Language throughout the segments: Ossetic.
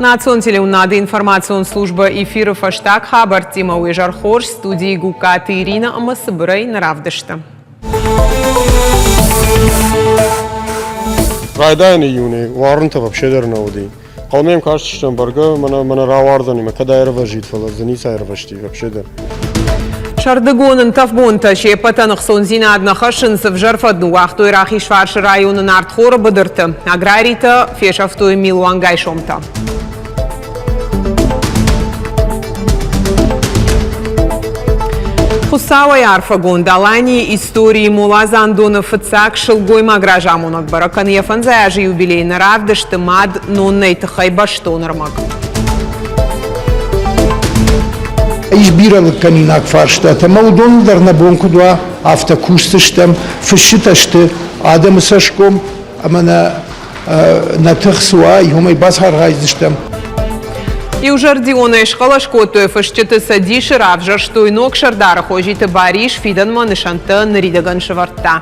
Национ телеуынынады информацион службӕ эфиры фӕстаг хабӕрттимӕ уе зӕр хорз студийы Гугкаты Иринӕ ӕмӕ цыбырӕй нӕ равдысты. Райдайӕны июны уарынтӕ вообще дӕр нӕ уыди. Хъӕумӕ йӕм кастыстӕм бӕргӕ, мӕнӕ, мӕнӕ рауардзӕни мӕ кӕд аирвӕзид, фӕлӕ дзы ницы аирвӕзти вообще дӕр. Сӕрдыгон ӕнтӕф бонтӕ се ппӕтӕн ӕхцондзинад нӕ хӕссынц, ӕвзӕр фӕд ныууагътой Рахизфарсы районы нартхоры быдырты. Аграритӕ фесӕфтой милуангай сомтӕ. Хуыцауӕй арфӕгонд Аланийы историйы моладзандоны фыццаг сылгоймаг разамонӕг бӕрӕг кӕны йӕ фӕндзай азы юбилей нӕ равдысты мад Ноннӕйы тыххӕй бӕстон ӕрмӕг. Ис бирӕ лыггӕнинаг фарстатӕ, ӕмӕ уыдоныл дӕр нӕ бон куыд уа, афтӕ кусдзыстӕм. Фысджытӕ сты адӕмы цӕсгом ӕмӕ нӕ нӕ тых цы уа, уымӕй бацархайдзыстӕм. Иузӕрдионӕй схъӕлӕс кодтой фысджыты цӕдисы, равзӕрстой ног сӕрдары Хозиты Барис, фидӕнмӕ нысӕнттӕ ныридӕгӕн сӕвӕрдта.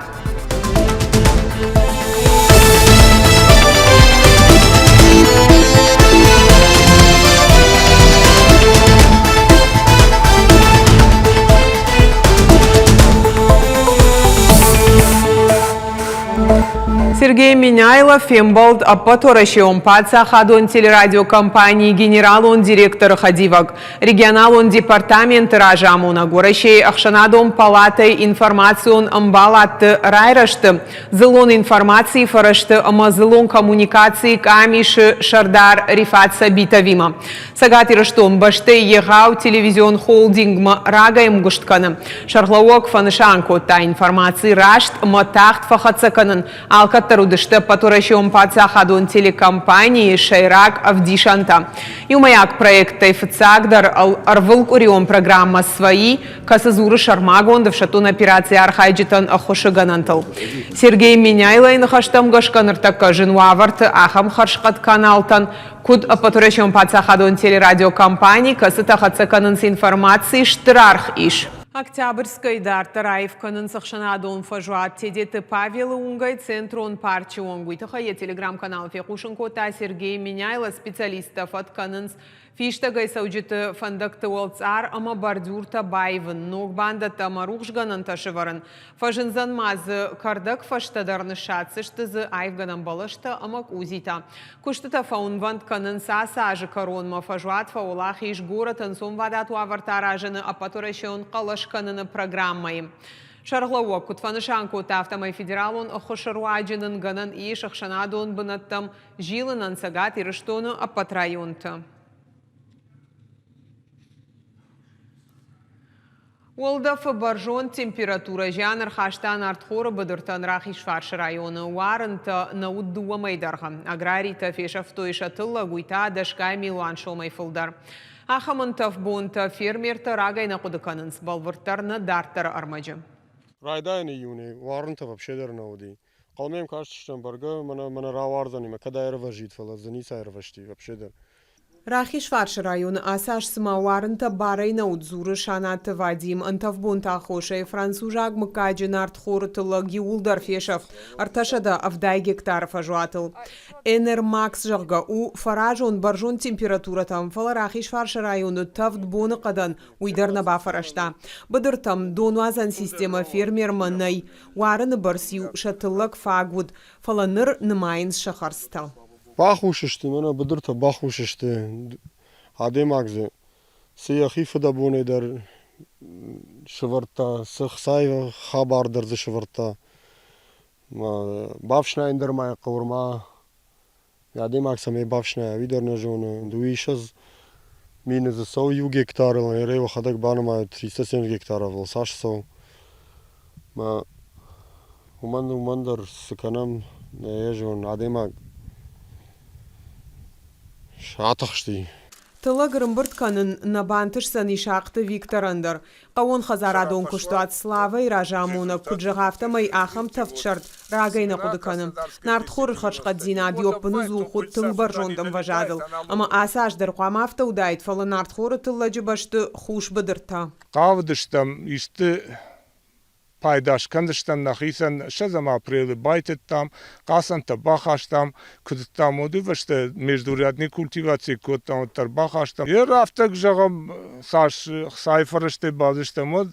Сергей Меняйло фембӕлд Ӕппӕтуӕрӕсеон паддзахадон телерадиокомпанийы генералон директоры хӕдивӕг, регионалон департаменты разамонӕг, Уӕрӕсейы ӕхсӕнадон палатӕйы информацион ӕмбаладты райрӕзты, дзыллон информацийы фӕрӕзты ӕмӕ дзыллон коммуникацийы къамисы сӕрдар Рифат Сабитовимӕ. Цӕгат Ирыстон бӕстӕйы егъау телевизион холдингмӕ рагӕй ӕмгуыст кӕны. Сӕргълӕууӕг фӕнысан кодта, информаци раст ӕмӕ тагъд фӕхӕццӕ кӕнын алкӕддӕр уыдысты ӕппӕтуӕрӕсеон паддзахадон телекомпанийы сӕйраг ӕвдисӕнтӕ. Иумӕйаг проекттӕй фыццагдӕр ӕрвылкъуырион программӕ «Свои», кӕцы дзуры сӕрмагонд ӕфсӕддон операцийы архайджытӕн ӕххуысы гӕнӕнтыл. Сергей Меняйлойы ныхӕстӕм гӕсгӕ ныртӕккӕ зын уавӕрты ахӕм хӕрзхъӕд каналтӕн Куыд Ӕппӕтуӕрӕсеон паддзахадон телерадиокомпани, кӕцытӕ хӕццӕ кӕнынц информаци, стыр аргъ ис. Октябрьскӕй дарддӕр аив кӕнынц ӕхсӕнадон фӕзуат Тедеты Павелы уынгӕй Центрон парчы онг. Уый тыххӕй йӕ телеграм-каналы фехъусын кодта Сергей Меняйло. Специалисттӕ фӕд кӕнынц фистӕгӕй цӕуджыты фӕндӕгты уӕлцъар ӕмӕ бордюртӕ баивын, ног бандӕттӕ ӕмӕ рухсгӕнӕнтӕ сӕвӕрын. Фӕзындзӕн ма дзы кӕрдӕг фӕстӕдӕр ныссадздзысты дзы аивгӕнӕн бӕлӕстӕ ӕмӕ къудзитӕ. Куыстытӕ фӕуынвӕнд кӕнынц ацы азы кӕронмӕ. Фӕзуат фӕуӕлахиз горӕт ӕнцонвадат уавӕртӕ аразыны ӕппӕтуӕрӕсеон хъӕлӕс кӕныны программӕйы. Сӕргълӕууӕг куыд фӕнысан кодта, афтӕмӕй федералон ӕххуысы руаджы нын гӕнӕн ис ӕхсӕнадон бынӕттӕм зилынӕн Цӕгат Ирыстоны ӕппӕт районты. Уӕлдӕфы бӕрзонд температурӕ зиан ӕрхаста нартхоры быдыртӕн Рахизфарсы районы. Уарынтӕ нӕ уыд дыууӕ мӕй дӕргъы. Аграритӕ фесӕфтой сӕ тыллӕг, уый та дӕсгай милуан сомӕй фылдӕр. Ахӕм ӕнтӕф бонтӕ фермертӕ рагӕй нӕ хъуыды кӕнынц, бӕлвырддӕр нӕ дарддӕры ӕрмӕджы. Райдайӕны июны уарынтӕ вообще дӕр нӕ уыди. Хъӕумӕ йӕм кастыстӕм бӕргӕ, мӕнӕ, мӕнӕ рауардзӕни мӕ кӕд аирвӕзид, фӕлӕ дзы ницы аирвӕзти вообще дӕр. Рахизфарсы районы ацы аз цыма уарынтӕ барӕй нӕ уыд, дзуры Санаты Вадим. Ӕнтӕф бонты аххосӕй французаг мыггаджы нартхоры тыллӕг иууылдӕр фесӕфт 370 гектары фӕзуатыл. Энермакс, зӕгъгӕ, у фӕразон бӕрзонд температурӕтӕм, фӕлӕ Рахизфарсы районы тӕвд боныхъӕдӕн уый дӕр нӕ бафӕрӕзта. Быдыртӕм донуадзӕн системӕ фермермӕ нӕй. Уарыны бӕрц-иу сӕ тыллӕг фаг уыд, фӕлӕ ныр нымайынц сӕ хӕрдзтӕ. Бахус сты, мӕнӕ быдыртӕ бахус сты. Адӕймаг дзы цы йӕхи фыдӕбонӕй дӕр сӕвӕрдта, цы хцайы хабар дӕр дзы сӕвӕрдта. Бафснайын дӕр ма йӕ хъӕуы ма Адӕймаг цӕмӕй бафснайа, уый дӕр нӕ зоны. Дыууиссӕдз мины дзы цӕуы иу гектарыл, ӕрӕй уӕхӕдӕг банымайут, 370 гектарыл цас цӕуы. Мӕ уымӕн, уымӕн дӕр цы кӕнӕм, нӕ йӕ зонын. Адӕймаг атыхсти. Тыллӕг ӕрӕмбырд кӕнын нӕ бантысдзӕн Исахъты Викторӕн дӕр. Хъӕууонхӕдзарадон куыстуат Славӕ-йы разамонӕг куыд зӕгъы, афтӕмӕй ахӕм тӕвд сӕрд рагӕй нӕ хъуыды кӕны. Нартхоры хӕрзхъӕддзинад ӕппыныдзух уыд тынг бӕрзонд ӕмвӕзадыл. Ӕмӕ ацы аз дӕр хъуамӕ афтӕ уыдаид, фӕлӕ нартхоры тыллӕджы бӕсты хус быдыртӕ. Хъавыдыстӕм исты. Пайда скӕндзыстӕм нӕхицӕн. Ссӕдзӕм апрелы байтыдтам, хъацӕнтӕ бахастам, куы зыдтам, уӕды фӕстӕ междурядный культиваци кодтам, уӕддӕр бахастам. Йе рафтӕг, зӕгъӕм, цас хцайы фӕрӕзтӕй бадзыстӕм, уӕд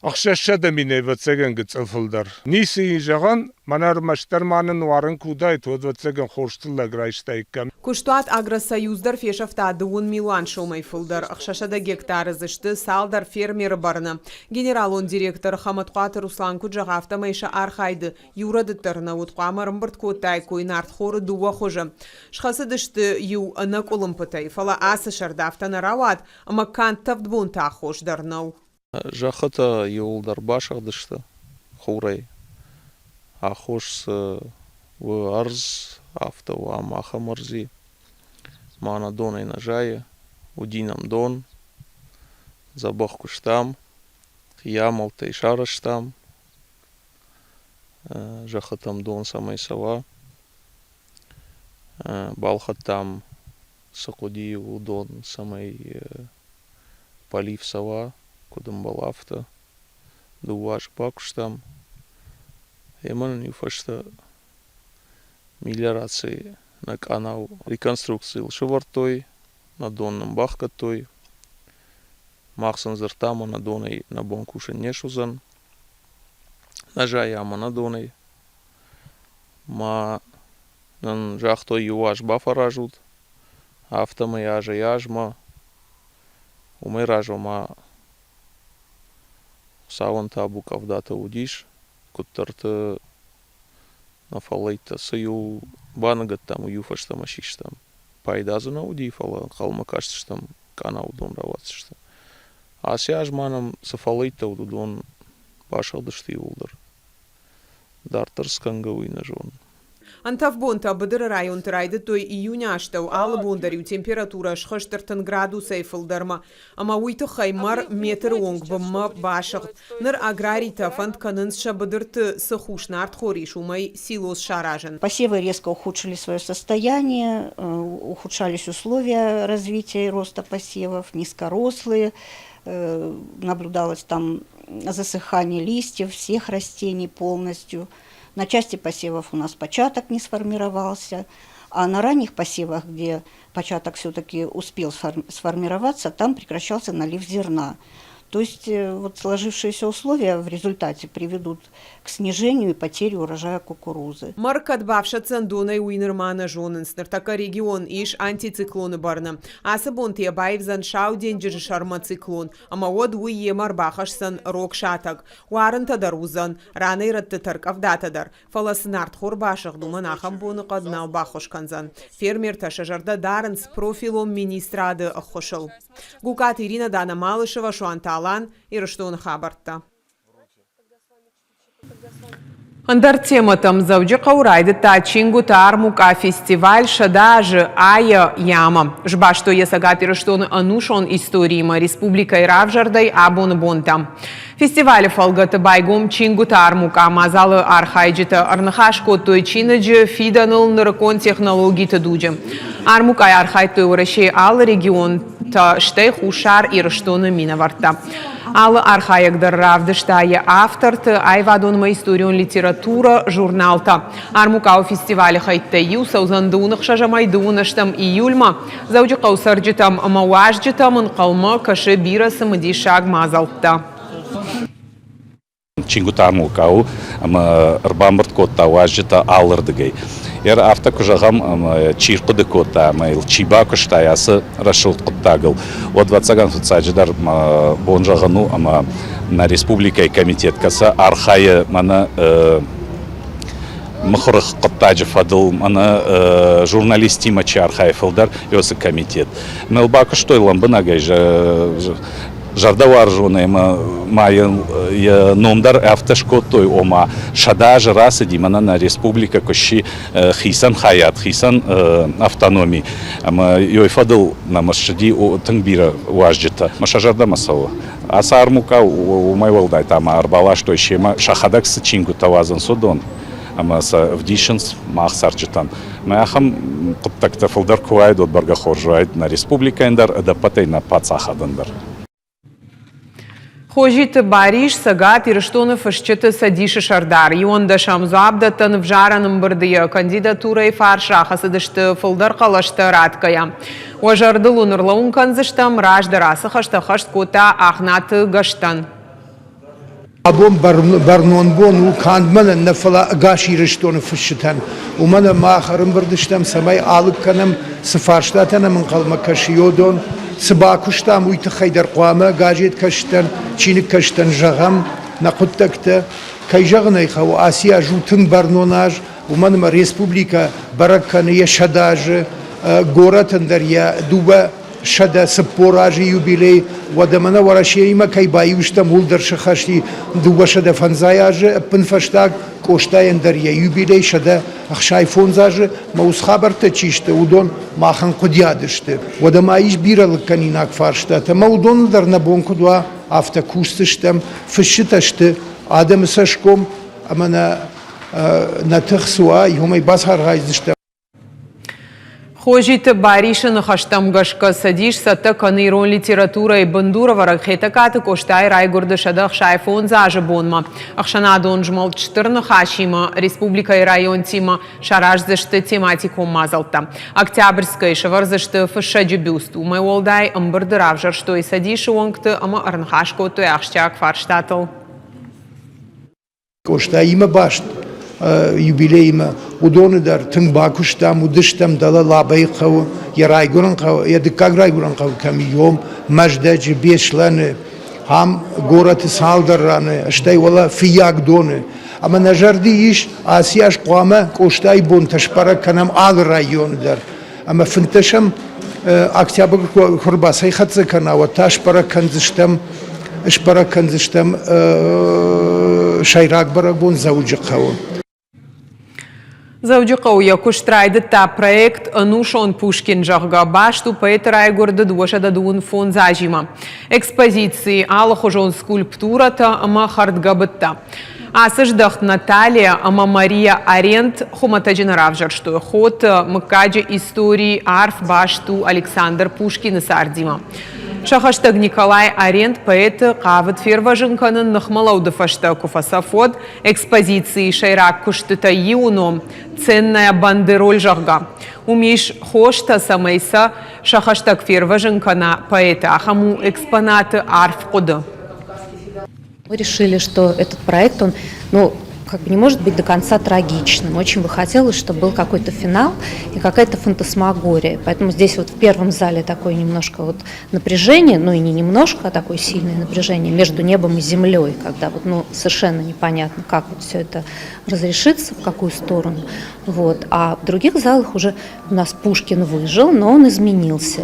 600 минӕй, ӕвӕццӕгӕн, гыццыл фылдӕр. Ницы йын зӕгъӕн, мӕнӕ ӕрмӕстдӕр ма нын уарын куы уыдаид, уӕд, ӕвӕццӕгӕн, хорз тыллӕг райстаиккам. Куыстуат «Агросоюз» дӕр фесӕфта дыууын милуан сомӕй фылдӕр. 600 гектары дзы сты цалдӕр фермеры бӕрны. Генералон директор Хӕмӕтхъуаты Руслан куыд зӕгъы, афтӕмӕй сӕ архайды иу рӕдыд дӕр нӕ уыд, хъуамӕ ӕрӕмбырд кодтаиккой нартхоры дыууӕ хуызы. Схӕцыдысты иу ӕнӕкъуылымпытӕй, фӕлӕ ацы сӕрд афтӕ нӕ рауад, ӕмӕ канд тӕвд бонты аххос дӕр нӕу. Зӕххытӕ иууылдӕр басыгъдысты хурӕй. Аххос цы у ӕрдз, афтӕ у ам ахӕм ӕрдз и. Мӕнӕ донӕй нӕ зайы, уыди нӕм дон, дзӕбӕх куыстам, хи амӕлттӕй сарӕзтам, зӕххытӕм дон цӕмӕй цӕуа. Балхӕдтам цы хъуыди, уыдон, цӕмӕй полив цӕуа, куыд ӕмбӕлы, афтӕ. Дыууӕ азы бакуыстам. Ӕмӕ нын иу фӕстӕ мелиораци нӕ къанау реконструкцийыл сӕвӕрдтой, нӕ дон нын бахгӕдтой. Мах сын дзырдтам, ӕнӕ донӕй нӕ бон кусын не суыдзӕн. Нӕ зайӕм ӕнӕ донӕй. Ма нын загътой, иу аз бафӕразут, афтӕмӕй азӕй-азмӕ, уымӕй размӕ ма Хуыцауӕн табу къӕвдатӕ уыдис, куыддӕрты нӕ фӕллӕйттӕ цы-иу баныгӕдтам, уый-иу фӕстӕмӕ систам. Пайда дзы нӕ уыди, фӕлӕ ӕнхъӕлмӕ кастыстӕм, къанауы дон рауадздзысты. Ацы аз ма нӕм цы фӕллӕйттӕ уыд, уыдон басыгъдысты иууылдӕр. Дарддӕр скӕнгӕ уый нӕ зонын. Ӕнтӕф бонтӕ быдыры районты райдыдтой июны астӕу, алы бон дӕр-иу температурӕ схызт 30 градусӕй фылдӕрмӕ, ӕмӕ уый тыххӕй мӕр метры онг бынмӕ басыгъд. Ныр аграритӕ фӕнд кӕнынц сӕ быдырты цы хус нартхор ис, уымӕй силос саразын. Посевы резко ухудшили свое состояние, ухудшались условия развития и роста посевов, низкорослые, наблюдалось там засыхание листьев всех растений полностью. На части посевов у нас початок не сформировался, а на ранних посевах, где початок все-таки успел сформироваться, там прекращался налив зерна. То есть вот сложившиеся условия в результате приведут к снижению и потере урожая кукурузы. Мӕр кӕд бафсӕддзӕн донӕй, уый нырма нӕ зонынц. Ныртӕккӕ регион ис антициклоны бӕрны. Ацы бонты йӕ баивдзӕн Сау денджызы сӕрмӕ циклон, ӕмӕ уӕд уый йемӕ ӕрбахӕсдзӕн рог сатӕг. Уарынтӕ дӕр уыдзӕн, ранӕй-рӕтты тӕрккъӕвдатӕ дӕр, фӕлӕ цы нартхор басыгъд, уымӕн ахӕм боныхъӕд нал баххуыс кӕндзӕн. Фермертӕ сӕ зӕрдӕ дарынц профилон министрады ӕххуысыл. Гукаты Ирина, Дана Малышева, Суанты Алан, Ирыстоны хабӕрттӕ. Ӕндӕр темӕтӕм Дзӕуджыхъӕуы райдыдта чингуыты армукъа фестиваль 100 азы айӕ ямӕ. Сбастой йӕ Цӕгат Ирыстоны ӕнусон историимӕ республикӕйы равзӕрдӕй абоны бонтӕм. Фестивалы фӕлгӕты байгом чингуыты армукъа. Мадзалы архайджытӕ ӕрныхас кодтой чиныджы фидӕныл нырыккон технологиты дуджы. Армукъайы архайдтой Уӕрӕсейы алы регионтӕ, стӕй Хуссар Ирыстоны минӕвӕрттӕ. Алы архайӕг дӕр равдыста йӕ авторты, аивадон ӕмӕ историон литературӕ, журналтӕ. Армукъауы фестивалы хӕйттӕй иу цӕудзӕн дыууын ӕхсӕзӕмӕй дыууын ӕстӕм июльмӕ. Дзӕуджыхъӕуы цӕрджытӕм ӕмӕ уазджытӕм ӕнхъӕлмӕ кӕсы бирӕ цымыдисаг мадзӕлттӕ. Чингуытӕ армукъа у ӕмӕ ӕрбамбырд кодта уазджытӕ алырдыгӕй. Йӕ афтӕ куы зӕгъӕм, ӕмӕ чи рхъуыды кодта ӕмӕ йыл чи бакуыста ацы рӕсугъд хъуыддагыл, уӕд, ӕвӕццӕгӕн, фыццаджыдӕр мӕ бон зӕгъын у, ӕмӕ нӕ республикӕйы комитет кӕцы архайы мӕнӕ мыхуыры хъуыддаджы фӕдыл, мӕнӕ журналисттимӕ чи архайы фылдӕр, уыцы комитет. Мыл бакуыстой лӕмбынӕгӕй зӕрдӕуарзонӕй ӕмӕ ма йын йӕ ном дӕр афтӕ скодтой, ома 100 азы рацыди, мӕнӕ нӕ республикӕ куы сси хицӕн хайад, хицӕн автономи, ӕмӕ йой фӕдыл нӕм ссыди тынг бирӕ уазджытӕ. Мӕ сӕ зӕрдӕмӕ цӕуы. Ацы армукъа уымӕй уӕлдай та ма ӕрбаластой семӕ сӕхӕдӕг цы чингуытӕ уадзынц, уыдон ӕмӕ сӕ ӕвдисынц мах цӕрджытӕн. Мӕ ахӕм хъуыддӕгтӕ фылдӕр куы уаид, уӕд бӕргӕ хорз уаид нӕ республикӕйӕн дӕр, ӕдӕппӕтӕй нӕ паддзахадӕн дӕр. Хозиты Барис, Цӕгат Ирыстоны Фысджыты цӕдисы сӕрдар, иуӕндӕсӕм дзуапдӕттӕн ӕвзарӕн ӕмбырды йӕ кандидатурӕйы фарс рахӕцыдысты фылдӕр хъӕлӕстӕ ратгӕйӕ. Уӕ зӕрдыл уын ӕрлӕууын кӕндзыстӕм, раздӕр ацы хӕстӕ хӕст кодта Ахнаты Гӕстӕн. Абон бӕрнон бон у канд мӕнӕн нӕ, фӕлӕ ӕгас Ирыстоны фысджытӕн. Уымӕн ӕмӕ мах ӕрӕмбырд стӕм, цӕмӕй алыг кӕнӕм, цы фарстатӕ нӕм ӕнхъӕлмӕ кӕсы уыдон, цы бакуыстам, уый тыххӕй дӕр хъуамӕ газеткӕсджытӕн, чиныгкӕсджытӕн зӕгъӕм нӕ хъуыддӕгтӕ. Кӕй зӕгъын ӕй хъӕуы, ацы аз у тынг бӕрнон аз, уымӕн ӕмӕ республикӕ бӕрӕг кӕны йӕ 100 азы, горӕтӕн дӕр йӕ 240 азы юбилей, уӕдӕ мӕнӕ Уӕрӕсеимӕ кӕй баиу стӕм, ууыл дӕр сыххӕсти 250 азы, ӕппынфӕстаг Къостайӕн дӕр йӕ юбилей 165 азы, мӕ уыцы хабӕрттӕ чи сты, уыдон махӕн хъуыдиад сты. Уӕдӕ ма ис бирӕ лыгкӕнинаг фарстатӕ, ӕмӕ уыдоныл дӕр нӕ бон куыд уа, афтӕ кусдзыстӕм. Фысджытӕ сты адӕмы цӕсгом ӕмӕ нӕ нӕ тых цы уа, уымӕй бацархайдзыстӕм. Хозиты Барисы ныхӕстӕм гӕсгӕ Цӕдис цӕттӕ кӕны ирон литературӕйы бындурӕвӕрӕг Хетӕгкаты Къостайы райгуырды 165 азы бонмӕ. Ӕхсӕнадон змӕлд Стыр Ныхасимӕ республикӕйы районтимӕ сараздзысты тематикон мадзӕлттӕ. Октябрьскӕйы сӕвӕрдзысты фыссӕджы бюст. Уымӕй уӕлдай ӕмбырды равзӕрстой Цӕдисы уӕнгты ӕмӕ ӕрныхас кодтой ахсджиаг фарстатыл. Къостаимӕ баст юбилеимӕ уыдоны дӕр тынг бакуыстам, уыдыстӕм дӕлӕ Лабӕйы хъӕуы, йӕ райгуырӕн хъӕу, йӕ дыккаг райгуырӕн хъӕу кӕм и, уым, Мӕздӕджы, Беслӕны, ам горӕты цалдӕр раны, стӕй уӕлӕ Фыййагдоны. Ӕмӕ нӕ зӕрды ис, ацы аз хъуамӕ Къостайы бонтӕ сбӕрӕг кӕнӕм алы районы дӕр. Ӕмӕ фынддӕсӕм октябры куы ӕрбацӕйхӕццӕ кӕна, уӕд та сбӕрӕг кӕндзыстӕм сбӕрӕг кӕндзыстӕм сӕйраг бӕрӕгбон Дзӕуджыхъӕуы. Дзӕуджыхъӕуы йӕ куыст райдыдта проект «Ӕнусон Пушкин», зӕгъгӕ, баст у поэты райгуырды 225 азимӕ. Экспозицийы алыхуызон скульптурӕтӕ ӕмӕ хӕрдгӕбыдтӕ. Ацы здӕхт Наталья ӕмӕ Мария Арент хуымӕтӕджы нӕ равзӕрстой. Хоты мыггаджы истори арф баст у Александр Пушкины цардимӕ. Сӕ хӕстӕг Николай Арент поэты хъавыд фервӕзын кӕнын ныхмӕлӕуды фӕстӕ куы фӕцӕф, уӕд экспозицийы сӕйраг куыстытӕй иуы ном «Ценная бандероль», зӕгъгӕ. Уым ис хостӕ, цӕмӕй сӕ сӕ хӕстӕг фервӕзын кӕна поэты. Ахӕм у экспонаты арф хъуыды. Мы решили, что этот проект, он, ну, как бы не может быть до конца трагичным. Очень бы хотелось, чтобы был какой-то финал и какая-то фантасмагория. Поэтому здесь вот в первом зале такое немножко вот напряжение, ну и не немножко, а такое сильное напряжение между небом и землей, когда вот, ну, совершенно непонятно, как вот все это разрешится, в какую сторону. Вот. А в других залах уже у нас Пушкин выжил, но он изменился.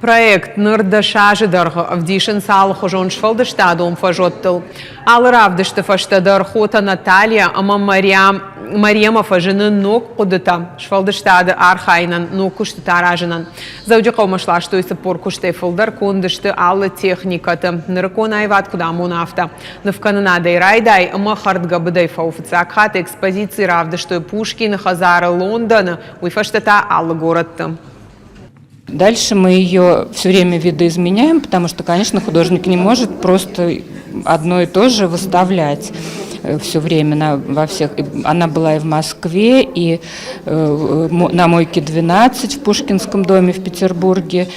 Проект ныр 10 азы дӕргъы ӕвдисынц алыхуызон сфӕлдыстадон фӕзуӕттыл. Алы равдысты фӕстӕ дӕр хотӕ Наталья ӕмӕ Мариямӕ фӕзыны ног хъуыдытӕ сфӕлдыстады архайынӕн, ног куыстытӕ аразынӕн. Дзӕуджыхъӕумӕ сластой 40 куыстӕй фылдӕр, конд сты алы техникӕты. Нырыккон аивад куыд амоны, афтӕ. Нывкӕнынадӕй райдай ӕмӕ хӕрдгӕбыдӕй фӕу. Фыццаг хатт экспозици равдыстой Пушкины хӕдзары Лондоны, уый фӕстӕ та алы горӕтты. Дальше мы ее все время видоизменяем, потому что, конечно, художник не может просто одно и то же выставлять все время на, во всех. Она была и в Москве, и на Мойке 12 в Пушкинском доме в Петербурге,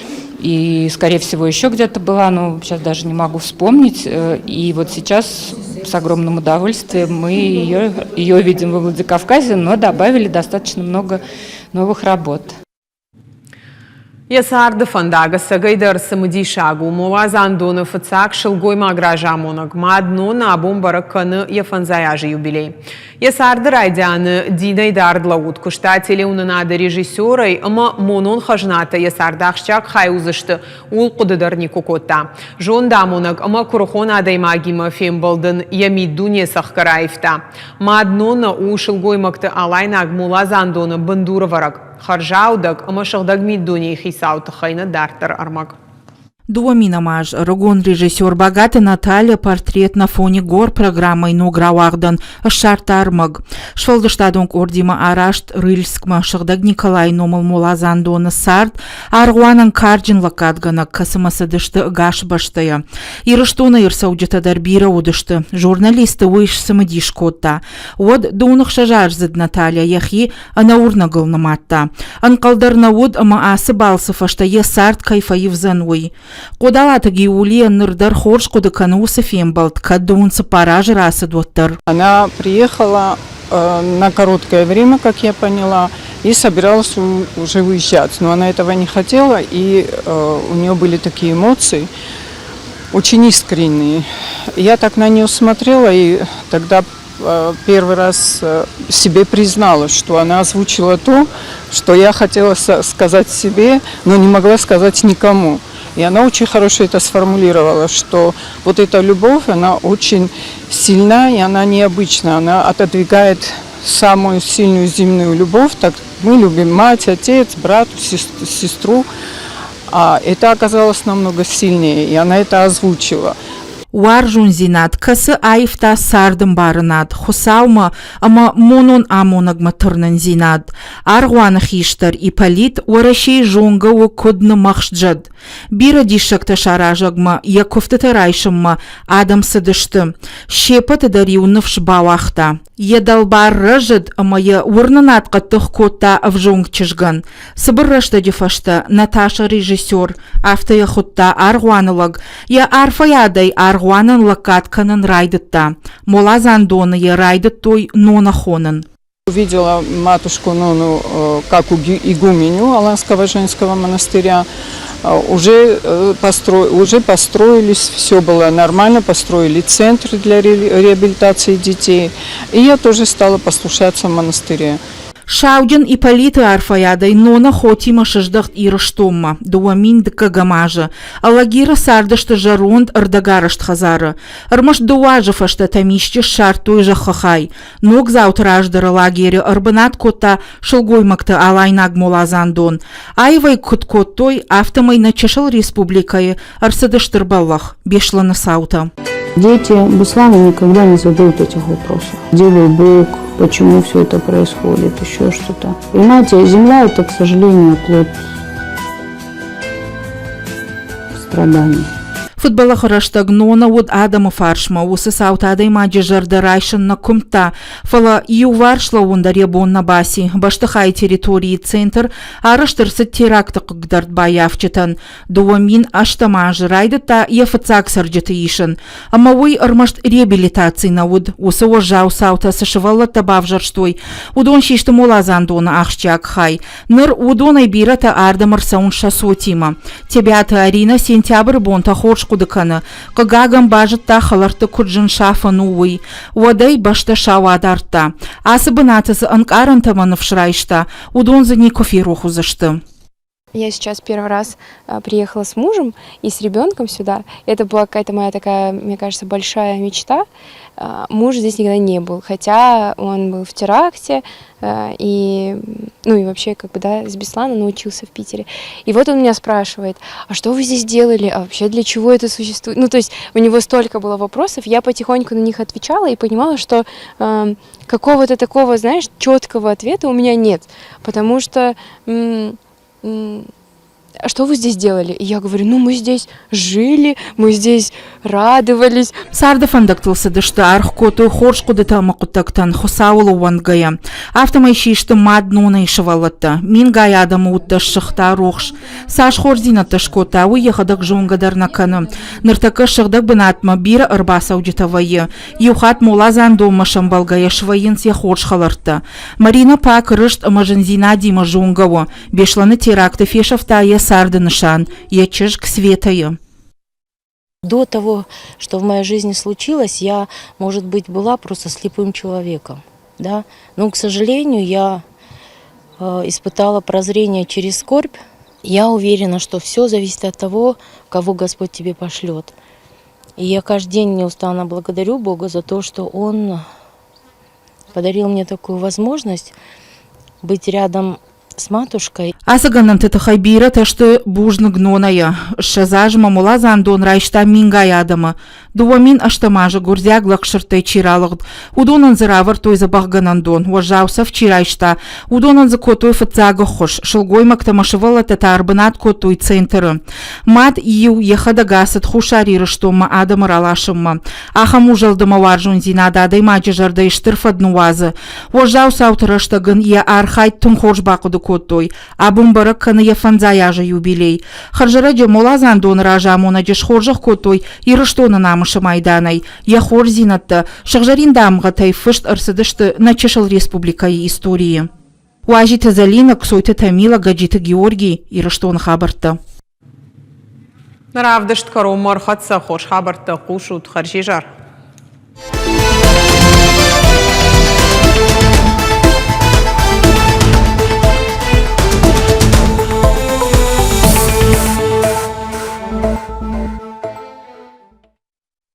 и, скорее всего, еще где-то была, но сейчас даже не могу вспомнить. И вот сейчас с огромным удовольствием мы ее видим во Владикавказе, но добавили достаточно много новых работ. Йӕ царды фӕндаг ӕцӕгӕйдӕр цымыдисаг у. Моладзандоны фыццаг сылгоймаг разамонӕг мад Нона абон бӕрӕг кӕны йӕ фӕндзай азы юбилей. Йӕ царды райдианы динӕй дард лӕууыд, куыста телеуынынады режиссерӕй ӕмӕ монон хӕзнатӕ йӕ царды ахсджиаг хай уыдзысты, ууыл хъуыды дӕр никуы кодта. Зондамонӕг ӕмӕ куырыхон адӕймагимӕ фембӕлд ын йӕ миддуне цӕхгӕр аивта. Мад Нона у сылгоймӕгты алайнаг моладзандоны бындурӕвӕрӕг. Хӕрзаудӕг ӕмӕ сыгъдӕг миддунейы хицауы тыххӕй нӕ дарддӕр ӕрмӕг. Дыууӕ аз ӕрыгон режиссер Багаты Наталья «Портрет на фоне гор» программӕйы ног рауагъдӕн ссардта ӕрмӕг. Сфӕлдыстадон къордимӕ арӕзт Рыльскмӕ Сыгъдӕг Николайы номыл моладзандоны цард аргъуанӕн карджын лӕггадгӕнӕг, кӕцымӕ цыдысты ӕгас бӕстӕйӕ. Ирыстонӕй ӕрцӕуджытӕ дӕр бирӕ уыдысты. Журналисты уый сцымыдис кодта. Уӕд дыууын-ӕхсӕзаздзыд Наталья йӕхи ӕнӕуырнӕгыл нымадта. Ӕнхъӕл дӕр нӕ уыд, ӕмӕ ацы балцы фӕстӕ йӕ цард кӕй фӕивдзӕн, уый. Хъодалаты Гиулийӕн ныр дӕр хорз хъуыды кӕны уыцы фембӕлд, кӕд дыууын-цыппар азы рацыд, уӕддӕр. Она приехала на короткое время, как я поняла, и собиралась уже уезжать. Но она этого не хотела, и у нее были такие эмоции, очень искренние. Я так на нее смотрела, и тогда первый раз себе призналась, что она озвучила то, что я хотела сказать себе, но не могла сказать никому. И она очень хорошо это сформулировала, что вот эта любовь, она очень сильна и она необычна. Она отодвигает самую сильную земную любовь. Так мы любим мать, отец, брат, сестру. А это оказалось намного сильнее, и она это озвучила. Уарзондзинад, кӕцы аивта цардӕмбарынад, Хуыцаумӕ ӕмӕ монон амонӕгмӕ тырнындзинад. Аргъуаны хистӕр Ипполит Уӕрӕсейы зонгӕ у куыд нымӕхст зӕд. Бирӕ диссӕгтӕ саразӕгмӕ йӕ куывтытӕ райсынмӕ адӕм цыдысты. Се ппӕты дӕр-иу ныфс бауагъта. Йӕ дӕлбар рӕзыд ӕмӕ йӕ уырнынад хъӕддых кодта ӕвзонг чызгӕн. Цыбыр рӕстӕджы фӕстӕ Наташӕ режиссер, афтӕ йӕ хуыдта аргъуаны лӕг, йӕ арфӕйадӕй аргъуанӕн лӕггад кӕнын райдыдта. Моладзандоны йӕ райдыдтой Нона хонын. Увидела матушку Нону как игуменю Аланского женского монастыря. Уже построились, все было нормально, построили центр для реабилитации детей. И я тоже стала послушаться в монастыре. Сауджын Ипполиты арфӕйадӕй Нона хотимӕ сыздӕхт Ирыстонмӕ 2000 дыккӕгӕм азы. Алагиры цардысты зӕронд ӕрдӕгарӕзт хӕдзары. Ӕрмӕст дыууӕ азы фӕстӕ Тӕмисчъы ссардтой зӕххы хай. Ногдзауты раздӕры лагеры ӕрбынат кодта сылгоймӕгты алайнаг моладзандон. Аивӕй куыд кодтой, афтӕмӕй нӕ чысыл республикӕйы ӕрцыд стыр бӕллӕх Беслӕны цаутӕ. Дети Беслана никогда не задают этих вопросов. Где был Бог, почему все это происходит, еще что-то. Понимаете, земля это, к сожалению, плод страданий. Фыдбӕллӕхы рӕстӕг Нона уыд адӕмы фарсмӕ, уыцы цаутӕ адӕймаджы зӕрдӕ райсын нӕ куымдта, фӕлӕ иуварс лӕууын дӕр йӕ бон нӕ баци. Бӕстыхайы территорийы центр арӕзт ӕрцыд теракты хъыгдард баййафджытӕн. 2008 азы райдыдта йӕ фыццаг цӕрджыты исын. Ӕмӕ уый ӕрмӕст реабилитаци нӕ уыд. Уыцы уӕззау цаутӕ цы сывӕллӕттӕ бавзӕрстой, уыдон систы моладзандоны ахсджиаг хай. Ныр уыдонӕй бирӕтӕ ардӕм ӕрцӕуынц сӕ цотимӕ. Тебиаты Аринӕ сентябры бонтӕ хорз хъуыды кӕны. Хъыгагӕн, базыдта хӕлӕртты куыд зын сафӕн у, уый. Уӕд ӕй бӕстӕ сау адардта. Ацы бынаты цы ӕнкъарӕнтӕ ӕмӕ ныфс райста, уыдон дзы никуы ферох уыдзысты. Я сейчас первый раз приехала с мужем и с ребенком сюда. Это была какая-то моя такая, мне кажется, большая мечта. Муж здесь никогда не был, хотя он был в теракте и, ну и вообще, как бы, да, с Беслана научился в Питере. И вот он меня спрашивает, а что вы здесь делали, а вообще для чего это существует? Ну, то есть у него столько было вопросов, я потихоньку на них отвечала и понимала, что какого-то такого, знаешь, четкого ответа у меня нет, потому что а что вы здесь делали? И я говорю, ну мы здесь жили, мы здесь радовались. Царды фӕндӕгтыл цыдысты, аргъ кодтой хорз хъуыдытӕ ӕмӕ хъуыддӕгтӕн Хуыцауыл ӕууӕндгӕйӕ. Афтӕмӕй систы мад Нонайы сывӕллӕттӕ. Мингай адӕмы удтӕ ссыгъта рухс. Цас хорздзинӕдтӕ скодта, уый йӕхӕдӕг зонгӕ дӕр нӕ кӕны. Ныртӕккӕ сыгъдӕг бынатмӕ бирӕ ӕрбацӕуджытӕ вӕййы. Иу хатт моладзандонмӕ сӕмбӕлгӕйӕ свӕййынц йӕ хорз хӕлӕрттӕ. Марина Пак рыст ӕмӕ зындзинадимӕ зонгӕ у. Беслӕны теракты фесӕфта йӕ царды нысан, йӕ чызг Светӕйы. До того, что в моей жизни случилось, я, может быть, была просто слепым человеком. Да? Но, к сожалению, я испытала прозрение через скорбь. Я уверена, что все зависит от того, кого Господь тебе пошлет. И я каждый день неустанно благодарю Бога за то, что Он подарил мне такую возможность быть рядом с матушкой. Ацы гӕнӕнты тыххӕй бирӕтӕ сты бузныг Нонайӕ. 20 азмӕ моладзандон райста мингай адӕмы. 2008 азы гуырдзиаг лӕгсырдтӕй чи ралыгъд, уыдонӕн дзы равӕрдтой дзӕбӕхгӕнӕндон, уӕззау цӕф чи райста, уыдонӕн дзы кодтой фыццаг ӕххуыс, сылгоймӕгтӕ ӕмӕ сывӕллӕттӕ та ӕрбынат кодтой центры. Мад-иу йӕхӕдӕг ацыд Хуссар Ирыстонмӕ адӕмы раласынмӕ. Ахӕм узӕлд ӕмӕ уарзондзинад адӕймаджы зӕрдӕйы стыр фӕд ныууадзы. Уӕззау цауты рӕстӕг ын йӕ архайд тынг хорз бахъуыды кодтой. Абон бӕрӕг кӕны йӕ фӕндзай азы юбилей. Хӕрзӕрӕджы моладзандоны разамонӕджы схорзӕх кодтой Ирыстоны намысы майданӕй. Йӕ хорздзинӕдтӕ сыгъзӕрин дамгъӕтӕй фыст ӕрцыдысты нӕ чысыл республикӕйы историйы. Уазиты Зӕлинӕ, Ксойты Тамила, Гӕджиты Георгий, Ирыстоны хабӕрттӕ. Равдыст кӕронмӕ ӕрхӕццӕ хорз хабӕрттӕ хъусут. Хӕрзизӕр.